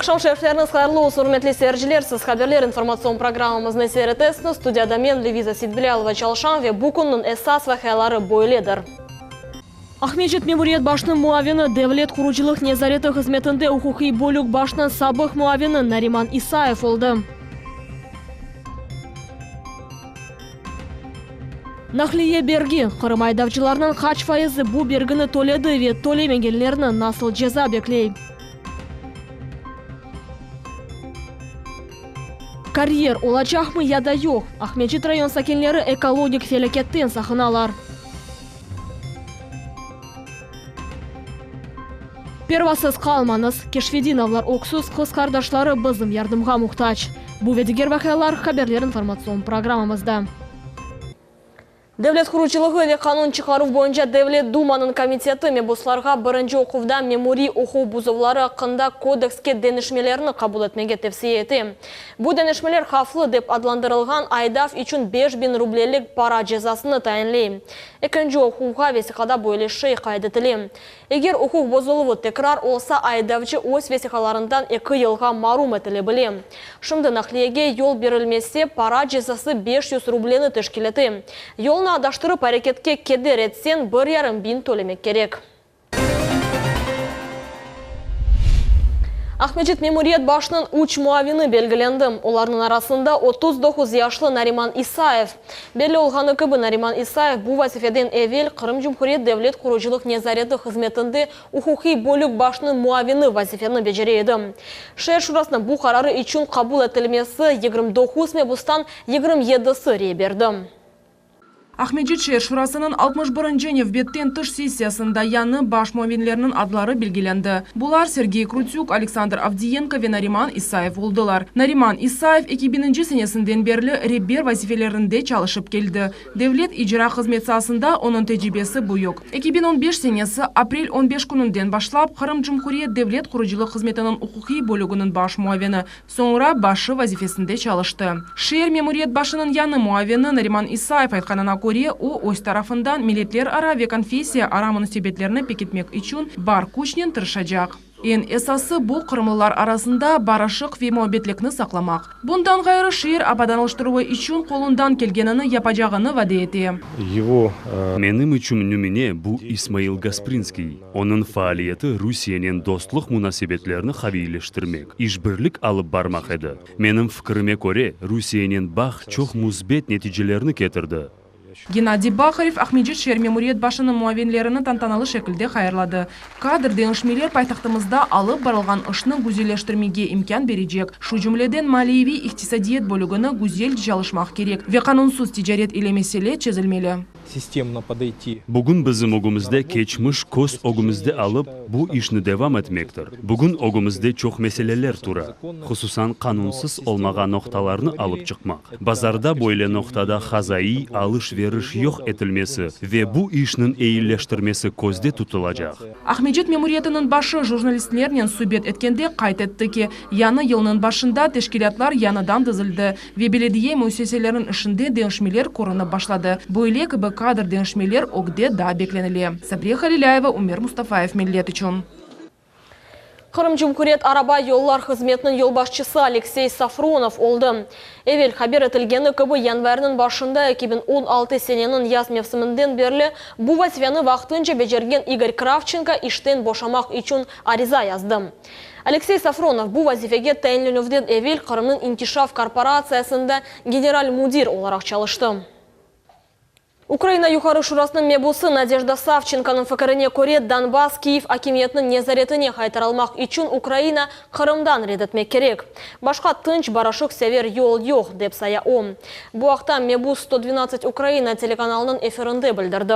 Aqşam şerifleriñiz hayırlı olsun, ürmetli seyirciler! Siz Haberler informatsion programmamıznı seyir etesiñiz. Studiyada men, Leviza Seytbilâlova, çalışam ve bu künniñ esas vaqiaları böyledir. Aqmescit memuriyet başınıñ muavini, Devlet qurucılıq nezareti hızmetinde uquqiy bölük başınıñ sabıq muavini Nariman İsayev oldı. Naqliye bergi, Qırım aydavcılarınıñ qaç fayızı bu bergini töledi ve tölemegenlerni nasıl ceza bekley? Karyer olacaqmı ya da yoq? Aqmescit rayon sakinleri ekologik felâketten saqınalar. Pervasız qalmañız, Keşfedinovlar öksüz qız qardaşları bizim yardımğa muhtac. Bu ve diger vaqialar Haberler informatsion programmamızda. Devlet qurucılığı ve qanun çıqaruv boyunca Devlet Dumanıñ komiteti mebuslarğa birinci oquvda memuriy uquq buzuvları aqqında kodekske deñişmelerni qabul etmege tevsiye ete. Bu deñişmeler havflı dep adlandırılğan aydav içün 5000 rublelik para cezasını tayinley. Ekinci oquvğa vesiqada böyle şey qayd etile, Eger uquq bozuluvı tekrar olsa, aydavcı öz vesiqalarından eki yılğa marum etile bile. Şimdi naqliyege yol berilmese, para cezası 500 rubleni teşkil ete. Yolnı adaştırıp areketke keder etseñ, bir yarım biñ tölemek kerek. Aqmescit memuriyet başınıñ üç muavini belgilendi. Olarnıñ arasında 39 yaşlı Nariman İsayev. Belli olğanı kibi, Nariman İsayev bu vazifeden evel Qırım Cumhuriyet Devlet qurucılıq nezareti hızmetinde uquqiy bölük başınıñ muavini vazifeni becere edi. Şeer şurasınıñ bu qararı içün qabul etilmesi 29 mebustan 27-si rey berdi. Aqmescit şeer şurasınıñ 61-nci nevbetten tış sessiyasında yañı baş muavinlerniñ adları belgilendi. Bular Sergey Krutük, Aleksandr Ovdiyenko ve Nariman İsayev oldılar. Nariman İsayev eki bininci senesinden berli reber vazifelerinde çalışıp keldi. Devlet icra hızmet saasında onıñ tecribesi büyük. 2015 senesi aprel on beş kününden başlap Qırım Cumhuriyet Devlet qurucılıq hızmetiniñ uquqiy bölüginiñ baş muavini, Soñra başı vazifesinde çalıştı. Şeer memuriyet başınıñ yañı muavini Nariman İsayev aytqanına köre, o, öz tarafından milletlerara ve konfessiyaara munasebetlerni pekitmek içün bar küçnen tırışacaq. Eñ esası, bu, qırımlılar arasında barışıq ve muabbetlikni saqlamaq. Bundan ğayrı, şeer abadanlaştıruvı içün qolundan kelgenini yapacağını vade ete. Yego. Menim içün nümüne, bu İsmail Gasprinskiy. Onıñ faaliyeti Rusiyenen dostluq munasebetlerini qaviyleştirmek, işbirlik alıp barmaq edi. Menim fikirime köre, Rusiyenen bağ çoq müsbet neticelerni ketirdi. Gennadiy Baharev Aqmescit şeer memuriyet başınıñ muavinlerini tantanalı şekilde hayırladı. Kadr deñişmeler paytahtımızda alıp barılğan işni güzelleştirmege imkân berecek, şu cümleden maliyeviy-iqtisadiyet bölügini güzelce çalışmaq kerek ve qanunsız ticaret ile mesele çezilmeli. Sistemno podoyti. Bugün bizim ögümizde keçmiş köz ögümizde alıp, bu işni devam etmektir. Bugün ögümizde çoq meseleler tura, hususan qanunsız olmağa noqtalarnı alıp çıqmaq. Bazarda böyle noqtada hazaiy alış-veriş yoq etilmesi ve bu işniñ eyileştirmesi közde tutulacaq. Aqmescit memuriyetiniñ başı jurnalistlernen subet etkende qayd etti ki, yañı yılnıñ başında teşkilâtlar yañıdan tizildi ve belediye müessiseleriniñ işinde deñişmeler körünip başladı. Böyle kibi kadr deñişmeler ögde daa beklenile. Sabriye Halilâyeva, Ümer Mustafayev, Millet içün. Qırım Cumhuriyet araba yollar hızmetiniñ yolbaşçısı Aleksey Safronov oldı. Evel haber etilgeni kibi, yanvarniñ başında 2016 seneniñ yaz mevsiminden berli bu vazifeni vaqtınca becergen İgor Kravçenko işten boşamaq içün ariza yazdı. Aleksey Safronov bu vazifege tayinlenüvden evel Qırımnıñ inkişaf korporatsiyasında general müdir olaraq çalıştı. Ukraina Yuqarı Şurasınıñ mebusı Nadejda Savçenkonıñ fikirine köre, Donbass Kiyev akimiyetiniñ nezaretine qaytarılmaq içün Ukraina Qırımdan red etmek kerek. Başqa tınç, barışıqsever yol yoq, dep saya o. Bu aqta mebus 112 Ukraina telekanalınıñ efirinde bildirdi.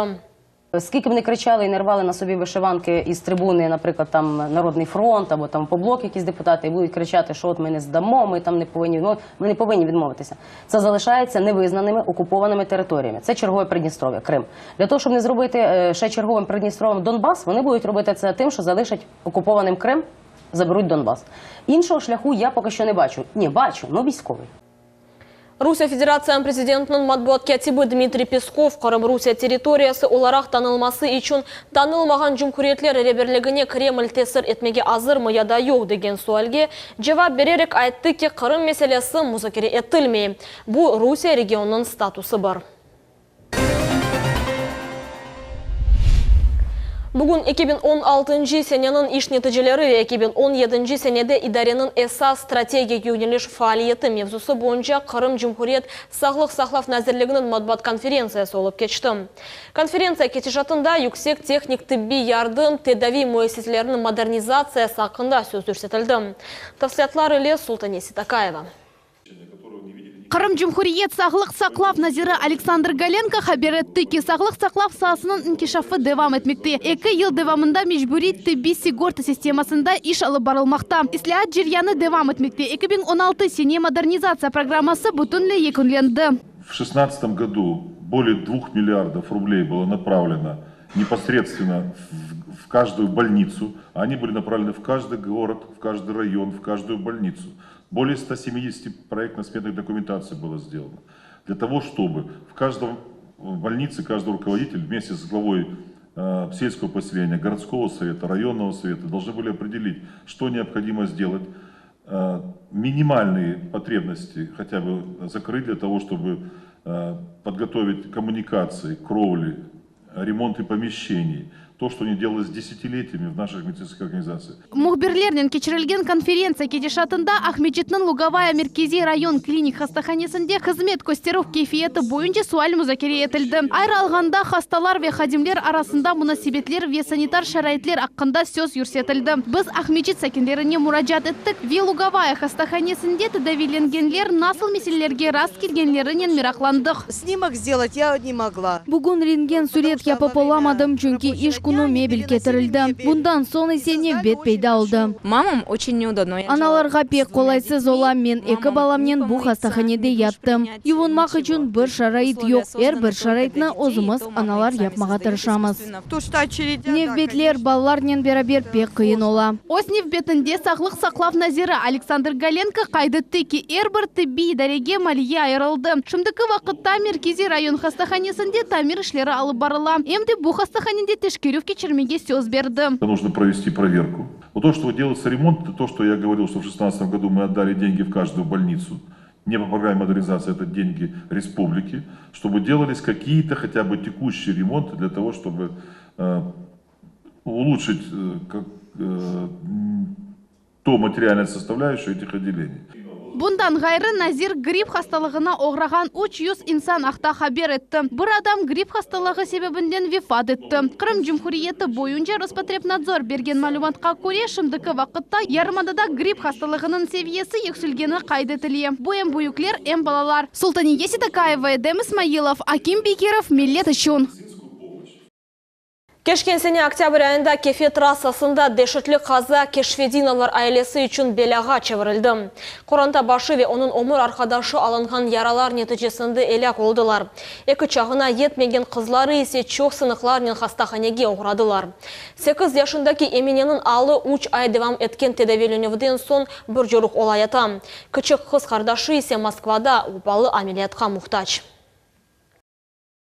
Скільки б не кричали і не рвали на собі вишиванки із трибуни, наприклад, там Народний фронт або там Опоблок якісь депутати, і будуть кричати, що от ми не здамо, ми там не повинні відмовитися, ми не повинні відмовитися. Це залишається невизнаними окупованими територіями. Це чергове Придністров'я, Крим. Для того, щоб не зробити ще черговим Придністров'ям Донбас, вони будуть робити це тим, що залишать окупованим Крим, заберуть Донбас. Іншого шляху я поки що не бачу. Ні, бачу, но військовий. Rusiye Federatsiyanıñ prezidentiniñ matbuat kâtibi Dmitriy Peskov, Qırım Rusiye territoriyası olaraq tanılması içün tanılmağan cumhuriyetler reberligine Kreml tesir etmege azırmı ya da yoq degen sualge cevap bererek ayttı ki, Qırım meselesi muzakere etilmey, bu Rusiye regionınıñ statusı bar. Bugün 2016-ncı seneniñ iş neticeleri ve 2017-nci senede idareniñ esas strategik yöneliş faaliyeti mevzusı boyunca Qırım Cumhuriyet Sağlıq saqlav nazirliginiñ matbuat konferentsiyası olıp keçti. Konferentsiya ketişatında yüksek tehnik tibbiy yardım tedaviy müessiseleriniñ modernizatsiyası aqqında söz yürsetildi. Tafsilâtlar ile Sultane Sitakayeva. Qırım Cumhuriyet sağlıq saqlav naziri Aleksandr Golenko haber etti ki, sağlıq saqlav saasınıñ inkişafı devam etmekte. Eki yıl devamında mecburiy tibbiy sigorta sistemasında iş alıp barılmaqta. İslâat ceryanı devam etmekte. 2016 sene modernizatsiya programması bütünley yekünlendi. В шестнадцатом году более двух миллиардов рублей было направлено непосредственно в каждую больницу. Они были направлены в каждый город, в каждый район, в каждую больницу. Более 170 проектно-сметных документаций было сделано. Для того, чтобы в каждом больнице каждый руководитель вместе с главой э, сельского поселения, городского совета, районного совета должны были определить, что необходимо сделать, э, минимальные потребности хотя бы закрыть для того, чтобы э, подготовить коммуникации, кровли, ремонты помещений, то, что не делалось десятилетиями в наших медицинских организациях. Mühbirlernen keçirilgen konferentsiya ketişatında Aqmescitniñ Lugovaya merkeziy rayon klinik hastahanesinde hızmet kösterüv keyfiyeti boyunca sual muzakere etildi. Ayrı alğanda, hastalar ve hadimler arasında munasebetler ve sanitar şaraitler aqqında söz yürsetildi. Biz Aqmescit sakinlerine muracaat ettik ve Lugovaya hastahanesinde tedaviylengenler nasıl meselelerge rast kelgenlerinen meraqlandıq. Снимок сделать я не могла. Bugün rentgen süret yapıp olamadım, çünki iş künü mebel ketirildi. Bundan soñ ise nevbet peyda oldı. Мамам очень неудобно. Analarğa pek qolaysız ola. Men eki balamnen bu hastahanede yattım. Yuvunmaq içün bir şarait yoq. Er bir şaraitni özümiz, analar, yapmağa tırışamız. То, что очередя, Nevbetler balalarnen beraber pek qıyın ola. Öz nevbetinde sağlıq saqlav naziri Aleksandr Golenko qayd etti ki, er bir tibbiy idarege maliye ayırıldı. Şimdiki vaqıtta merkeziy rayon hastahanesinde tamir işleri alıp barıla. Em de bu hastahanede teşkerüv keçirmege söz berdi. Нужно провести проверку. Вот то, что делается ремонт, это то, что я говорил, что в 2016 году мы отдали деньги в каждую больницу, не по программе модернизации, это деньги республики, чтобы делались какие-то хотя бы текущие ремонты для того, чтобы э, улучшить э, как, э, то материальная составляющую этих отделений. Bundan ğayrı nazir gripp hastalığına oğrağan 300 insan aqta haber etti. Bir adam gripp hastalığı sebebinden vefat etti. Qırım Cumhuriyeti boyunca Rospotrebnadzor bergen malümatqa köre, şimdiki vaqıtta yarımadada gripp hastalığınıñ seviyesi yükselgeni qayd etile. Bu em büyükler, em balalar. Sultaniye Sitakaeva, Edem İsmailov, Akim Bekirov, Millet içün. Keçken sene oktâbr ayında Kefe trassasında deşetli qaza Keşfedinovlar ailesi içün belâğa çevirildi. Qoranta başı ve onıñ ömür arqadaşı alınğan yaralar neticesinde elâk oldılar. Eki çağına yetmegen qızları ise çoq sınıqlarnen hastahanege oğradılar. Sekiz yaşındaki Emineniñ alı üç ay devam etken tedaviylenüvden soñ bir coruq olayata. Kiçik qız qardaşı ise Moskvada obalı ameliyatqa muhtac.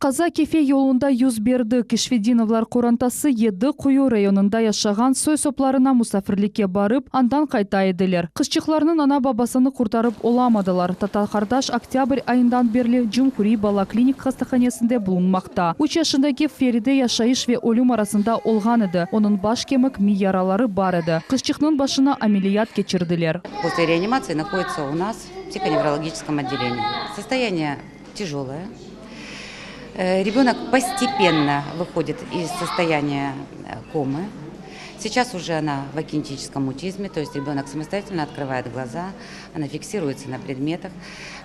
Qaza Kefe yolunda yüz berdi. Keşfedinovlar qorantası Yedi Quyu rayonında yaşağan soy-soplarına musafirlikke barıp, andan qayta ediler. Qızçıqlarnıñ ana-babasını qurtarıp olamadılar. Tata-qardaş oktâbr ayından berli Cumhuriy bala klinik hastahanesinde bulunmaqta. Üç yaşındaki Feride yaşayış ve ölüm arasında olğan edi, onıñ baş kemik miy yaraları bar edi. Qızçıqnıñ başına ameliyat keçirdiler. После реанимации находится у нас в психоневрологическом отделении. Состояние тяжелое. Э, Ребенок постепенно выходит из состояния э, комы. Сейчас уже она в акинетическом мутизме, то есть ребенок самостоятельно открывает глаза, она фиксируется на предметах,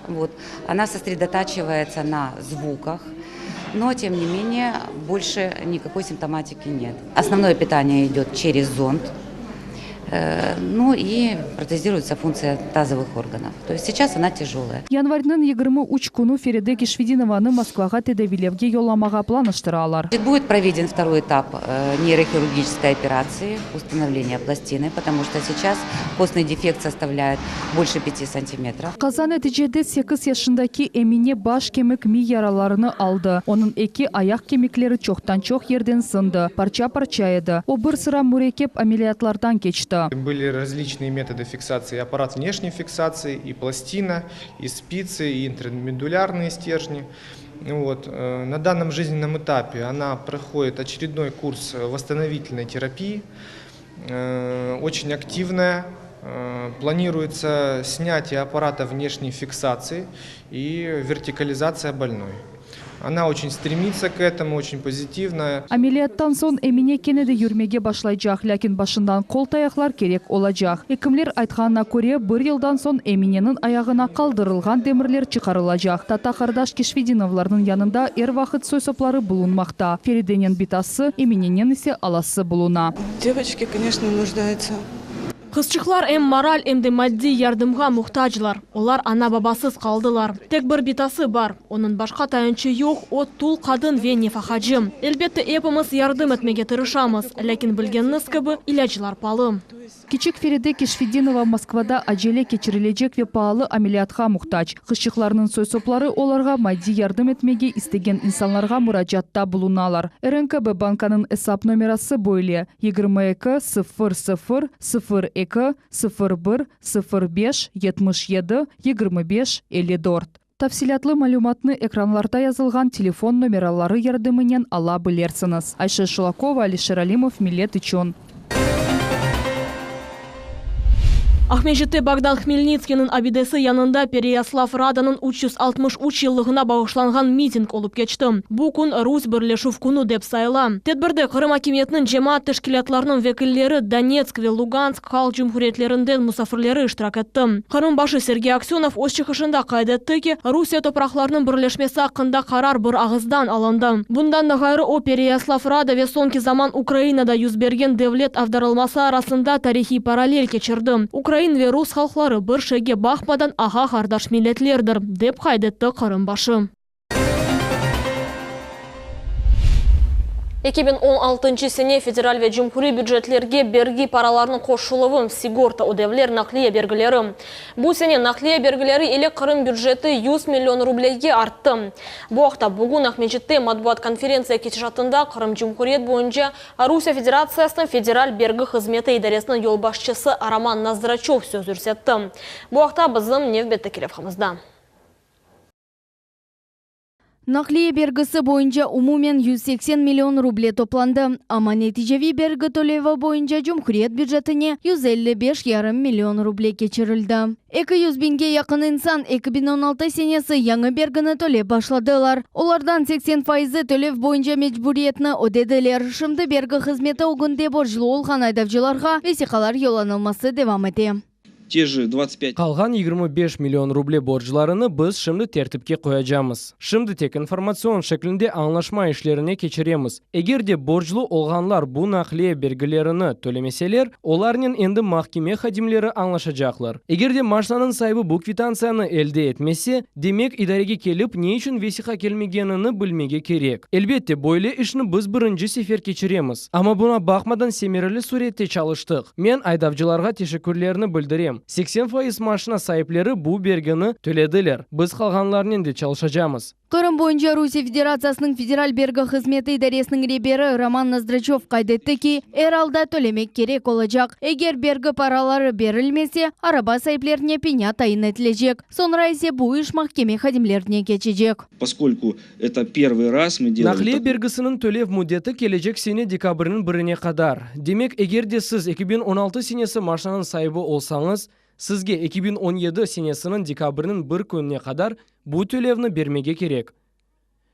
вот. она сосредотачивается на звуках, но тем не менее больше никакой симптоматики нет. Основное питание идет через зонд. Ну и протезируется функция тазовых органов. То есть сейчас она тяжелая. Yanvarniñ 23 künü Feride Keşfedinovanı Moskvağa tedaviylevge yollamağa planlaştıralar. Будет проведен второй этап нейрохирургической операции, установления пластины, потому что сейчас костный дефект составляет больше 5 сантиметров. Qaza neticede 8 yaşındaki Emine baş kemik miy yaralarını aldı. Onıñ eki ayaq kemikleri çoqtan-çoq yerden sındı, parça-parça edi. O bir sıra mürekkep ameliyatlardan keçti. Были различные методы фиксации, и аппарат внешней фиксации, и пластина, и спицы, и интрамедуллярные стержни. Вот. На данном жизненном этапе она проходит очередной курс восстановительной терапии, очень активная. Планируется снятие аппарата внешней фиксации и вертикализация больной. Она очень стремится к этому, очень позитивная. Ameliyattan soñ Emine kene de yürmege başlaycaq, lâkin başından qol tayaqlar kerek olacaq. Ekimler aytqanına köre, bir yıldan soñ Emineniñ ayağına qaldırılğan demirler çıqarılacaq. Tata-qardaş Keşfedinovlarnıñ yanında er vaqıt soy-sopları bulunmaqta. Feridenen bitası, Eminenen ise alası buluna. Девочки, конечно, нуждаются. Qızçıqlar em moral, em de maddiy yardımğa muhtaclar. Olar ana-babasız qaldılar. Tek bir bitası bar. Onıñ başqa tayançı yoq, o tul qadın ve nefaqacı. Elbette, epimiz yardım etmege tırışamız. Lâkin bilgeniñiz kibi, ilâclar paalı. Kiçik Feride Keşfedinova Moskvada acele keçirilecek ve paalı ameliyatqa muhtac. Qızçıqlarnıñ soy-sopları olarğa maddiy yardım etmege istegen insanlarğa muracaatta bulunalar. RNKB bankanıñ esap nomerası böyle, 22 0 0 02 01 05 77 25 54. Tafsilâtlı malümatnı ekranlarda yazılğan telefon nomeraları yardımınen ala bilirsiñiz. Ayşe Şulakova, Alişer Alimov, Millet içün. Aqmescitte Bogdan Hmelnitskiyniñ abidesi yanında Pereyaslav Radanıñ 363 yıllığına bağışlanğan miting olıp keçti. Bu kün Rus birleşüv künü dep sayıla. Tedbirde Qırım akimiyetiniñ cemaat teşkilâtlarınıñ vekilleri, Donetsk ve Lugansk halq cumhuriyetlerinden musafirleri iştirak etti. Qırım başı Sergey Aksönov öz çıqışında qayd etti ki, Rusiye topraqlarınıñ birleşmesi aqqında qarar bir ağızdan alındı. Bundan da ğayrı o, Pereyaslav Rada ve soñki zaman Ukrainada yüz bergen devlet avdarılması arasında tarihiy parallel keçirdi. Ukrain ve rus halqları bir şeyge baqmadan ağa-qardaş milletlerdir, dep qayd etti Qırım başı. 2016 sene federal ve cumhuriy bücetlerge bergi paralarınıñ qoşuluvı, sigorta ödevler, naqliye bergileri. Bu sene naqliye bergileri ile Qırım büceti 100 million rublege arttı. Bu aqta bugün Aqmescitte matbuat konferentsiya ketişatında Qırım Cumhuriyet boyunca Rusiye Federatsiyasınıñ Federal bergi hızmeti idaresiniñ yolbaşçısı Roman Nozdraçöv söz yürsetti. Bu aqta bizim nevbetteki levhamızda. Naqliye bergisi boyunca umumen 180 million ruble toplandı. Amma neticeviy bergi tölevi boyunca cumhuriyet bücetine 155,5 million ruble keçirildi. 200 biñge yaqın insan 2016 senesi yañı bergini tölep başladılar. Olardan 80 faizi tölev boyunca mecburiyetni ödediler. Şimdi bergi hızmeti ögünde borclu olğan aydavcılarğa vesiqalar yollanılması devam ete. Те же 25 Qalğan 25 million ruble borclarını biz şimdi tertipke qoyacamız. Şimdi tek informatsion şeklinde añlaşma işlerine keçiremiz. Eger de borclu olğanlar bu naqliye bergilerini tölemeseler, olarnen endi mahkeme hadimleri añlaşacaqlar. Eger de maşnanıñ saibi bu kvitantsiyanı elde etmese, demek idarege kelip ne içün vesiqa kelmegenini bilmege kerek. Elbette, böyle işni biz birinci sefer keçiremiz. Amma buña baqmadan semereli surette çalıştıq. Men aydavcılarğa teşekkürlerini bildirem. 80% maşna saipleri bu bergini tölediler. Biz qalğanlarnen de çalışacamız. Qırım boyunca Rusiye Federatsiyasınıñ Federal bergi hızmeti idaresiniñ reberi Roman Nozdraçöv qayd etti ki, er alda tölemek kerek olacaq. Eger bergi paraları berilmese, araba saiplerine penya tayin etilecek. Soñra ise bu iş mahkeme hadimlerine keçecek. Поскольку это первый раз мы делаем Naqliye bergisiniñ tölev müddeti kelecek sene dekabrniñ birine qadar. Demek, eger de siz 2016 senesi maşnanıñ saibi olsañız, sizge 2017 senesiniñ dekabrniñ bir kününe qadar bu tölevni bermege kerek.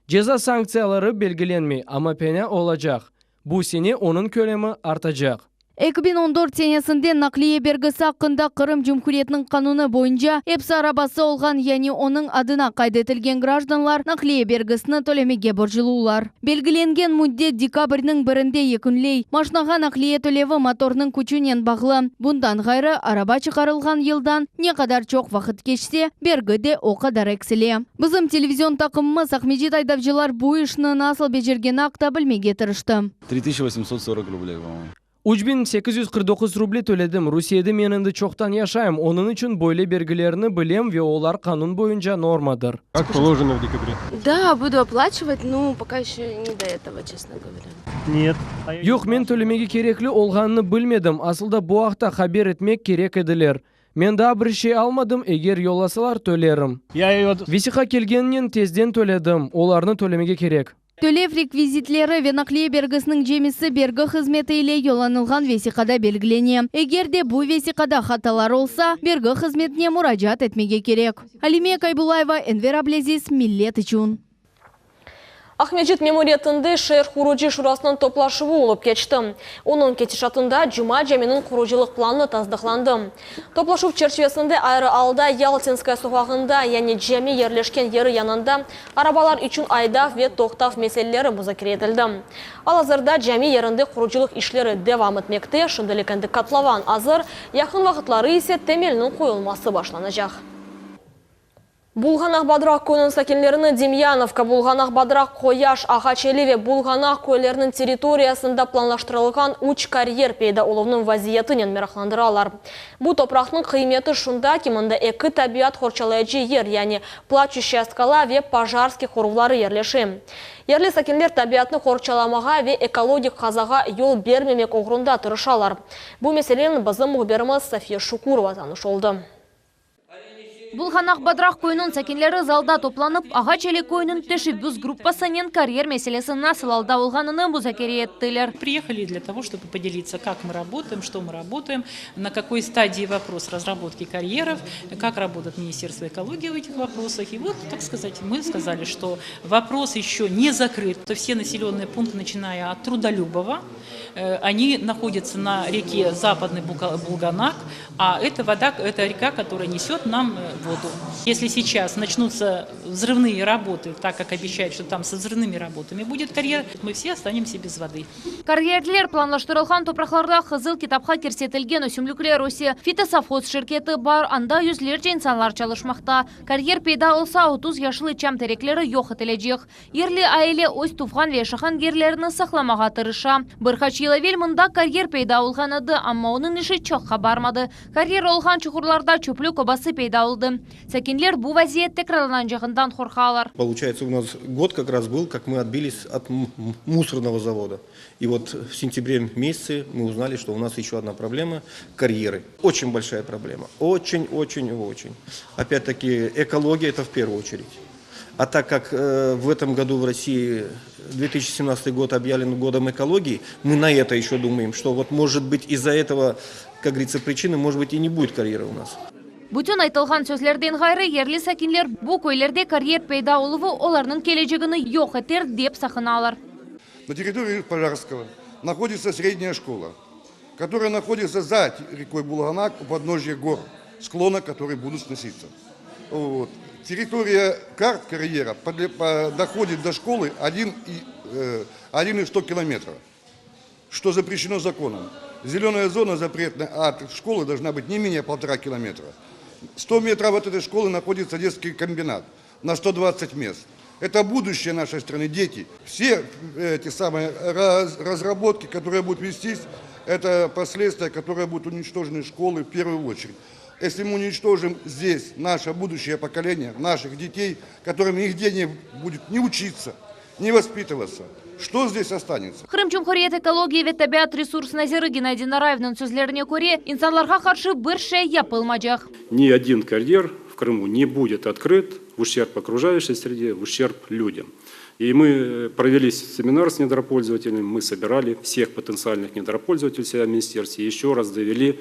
Ceza sanktsiyaları belgilenmey, amma penya olacaq. Bu sene onıñ kölemi artacaq. 2014 senesinde Naqliye bergisi aqqında Qırım Cumhuriyetiniñ qanunı boyunca, episi arabası olğan, yani onıñ adına qayd etilgen grajdanlar naqliye bergisini tölemege borclular. Belgilengen müddet dekabrniñ birinde yekünley. Maşnağa naqliye tölevi motornıñ küçünen bağlı. Bundan ğayrı, araba çıqarılğan yıldan ne qadar çoq vaqıt keçse, bergi de o qadar eksile. Bizim televizion taqımımız Aqmescit aydavcılar bu işni nasıl becergeni aqta bilmege tırıştı. 3840 rubley, по-моему. 3849 ruble töledim. Rusiyede men endi çoqtan yaşayım, onıñ içün böyle bergilerni bilem ve olar qanun boyunca normadır. Как положено в декабре. Да, буду оплачивать, но пока еще не до этого, честно говоря. Нет. Yoq, men tölemege kerekli olğanını bilmedim. Asılda bu aqta haber etmek kerek ediler. Men daa bir şey almadım, eger yollasalar tölerim. Я ее... Vesiqa kelgeninen tezden töledim. Olarnı tölemege kerek. Tölev rekvizitleri ve naqliye bergisiniñ cemisi bergi hızmeti ile yollanılğan vesiqada belgilene. Eger de bu vesiqada hatalar olsa, bergi hızmetine muracaat etmege kerek. Alime Kaybulayeva, Enver Ablâziz, Millet içün. Aqmescit memuriyetinde şeer qurucı şurasınıñ toplaşuvı olıp keçti. Onıñ ketişatında Cuma caminiñ qurucılıq planı tasdıqlandı. Toplaşuv çerçivesinde ayrı alda Yaltinskaya soqağında, yani cami yerleşken yeri yanında arabalar içün aydav ve toqtav meseleleri muzakere etildi. Al-azırda cami yerinde qurucılıq işleri devam etmekte, şimdilik endi kotlovan azır, yaqın vaqıtları ise temelniñ qoyulması başlanacaq. Bulğanaq Badraq köyüniñ sakinlerini Demyanovka, Bulğanaq Badraq, Qoyaş, Ağaç Eli ve Bulğanaq köyleriniñ territoriyasında planlaştırılğan üç karyer peyda oluvnıñ vaziyetinen meraqlandıralar. Bu topraqnıñ qıymeti şunda ki, mında eki tabiat qorçalayıcı yer, yani Plaçuşçaya skala ve Pojarskiy qoruvları yerleşe. Yerli sakinler tabiatnı qorçalamağa ve ekologik qazağa yol bermemek oğrunda tırışalar. Bu meselenen bizim mühbirimiz Safiye Şukurova tanış oldı. Bulğanaq Badraq köyüniñ sakinleri zalda toplanıp, Ağaç Eli köyüniñ teşebbüs gruppasınen karyer meselesi nasıl alda olğanını muzakere ettiler. Приехали для того, чтобы поделиться, как мы работаем, что мы работаем, на какой стадии вопрос разработки карьеров, как работает Министерство экологии в этих вопросах. И вот, так сказать, мы сказали, что вопрос еще не закрыт. То все населенные пункты, начиная от Трудолюбова, они находятся на реке Западный Булганак, а это вода, это река, которая несет нам воду. Если сейчас начнутся взрывные работы, так как обещают, что там со взрывными работами будет карьер, мы все останемся без воды. Karyerler planlaştırılğan topraqlarda Qızıl kitapqa kirsetilgen ösümlikler öse. Fitosovhoz şirketi bar, anda yüzlerce insanlar çalışmaqta. Karyer peyda olsa, 30 yaşlı çam terekleri yoq etilecek. Yerli eali öz tuvğan ve yaşağan yerlerini saqlamağa tırışa. Bir qaç yıl evel mında karyer peyda olğan edi, amma onıñ işi çoqqa barmadı. Karyer olğan çuqurlarda çöplük obası peyda oldı. Sakinler bu vaziyet tekrarlanacağından qorqalar. Получается, у нас год как раз был, как мы отбились от мусорного завода. И вот в сентябре месяце мы узнали, что у нас еще одна проблема – карьеры. Очень большая проблема. Очень-очень-очень. Опять-таки, экология – это в первую очередь. А так как в этом году в России 2017 год объявлен годом экологии, мы на это еще думаем, что вот может быть из-за этого, как говорится, причины, может быть и не будет карьера у нас. Bütün aytılğan sözlerden ğayrı yerli sakinler bu köylerde karyer peyda oluvı olarnıñ kelecegini yoq eter dep saqınalar. На территории Пожарского находится средняя школа, которая находится за рекой Булганак у подножья гор, склона, которые будут сноситься. Вот. Территория карт карьера доходит до школы 1,100 километров, что запрещено законом. Зеленая зона запретная от школы должна быть не менее 1,5 километра. 100 метров от этой школы находится детский комбинат на 120 мест. Это будущее нашей страны, дети. Все эти самые разработки, которые будут вестись, это последствия, которые будут уничтожены школы в первую очередь. Если мы уничтожим здесь наше будущее поколение, наших детей, которым нигде не будет ни учиться, ни воспитываться, что здесь останется? Qırım Cumhuriyet ekologiya ve tabiat resurs naziri Gennadiy Narayevniñ sözlerine köre, insanlarğa qarşı bir şey yapılmaycaq. Ни один карьер в Крыму не будет открыт в ущерб окружающей среде, в ущерб людям. И мы провели семинар с недропользователями, мы собирали всех потенциальных недропользователей себя в министерстве, еще раз довели.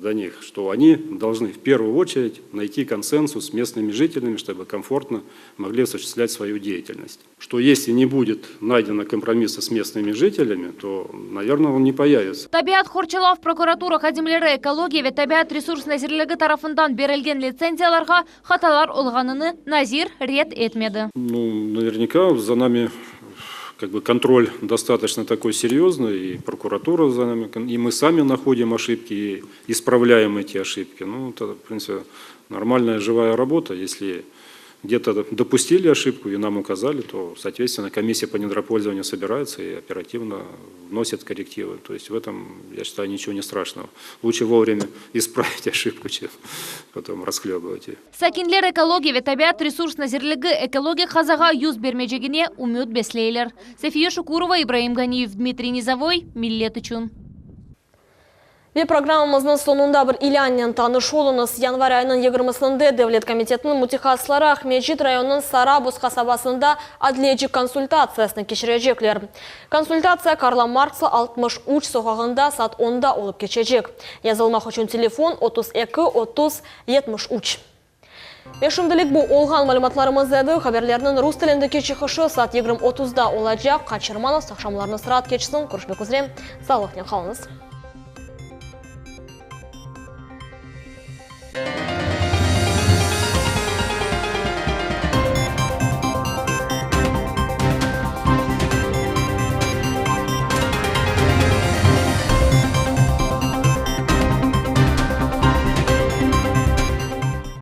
До них, что они должны в первую очередь найти консенсус с местными жителями, чтобы комфортно могли осуществлять свою деятельность. Что если не будет найдено компромисса с местными жителями, то, наверное, он не появится. Tabiat qorçalav prokuratura hadimleri Ekologiya ve tabiat resurs nazirligi tarafından berilgen litsenziyalarğa hatalar olğanını nazir red etmedi. Ну, наверняка за нами как бы контроль достаточно такой серьезный, и прокуратура за нами, и мы сами находим ошибки и исправляем эти ошибки. Ну, это, в принципе, нормальная живая работа. Если где-то допустили ошибку и нам указали, то, соответственно, комиссия по недропользованию собирается и оперативно вносит коррективы. То есть в этом, я считаю, ничего не страшного. Лучше вовремя исправить ошибку, чем потом расхлебывать ее. Sakinler Ekologiya ve tabiat resurs nazirligi ekologik qazağa yüz bermeycegine ümüt besleyler. Safiye Şukurova, İbraim Ganiyev, Dmitriy Nizovoy, Millet içün. Ve programmamıznıñ soñunda bir ilânnen tanış oluñız. Yanvar ayınıñ 20-sinde Devlet komitetiniñ mütehassısları Aqmescit rayonınıñ Sarabuz qasabasında adliyeci konsultatsiyasını keçirecekler. Konsultatsiya Karla Marksa 63 soqağında saat 10-da olıp keçecek. Yazılmaq içün telefon 32 30 73. Ve şimdilik bu olğan malümatlarımız edi. Haberlerniñ rus tilindeki çıqışı saat 20.30-da olacaq. Qaçırmañız, aqşamlarıñız raat keçsin. Körüşmek üzre. Sağlıqnen qalıñız.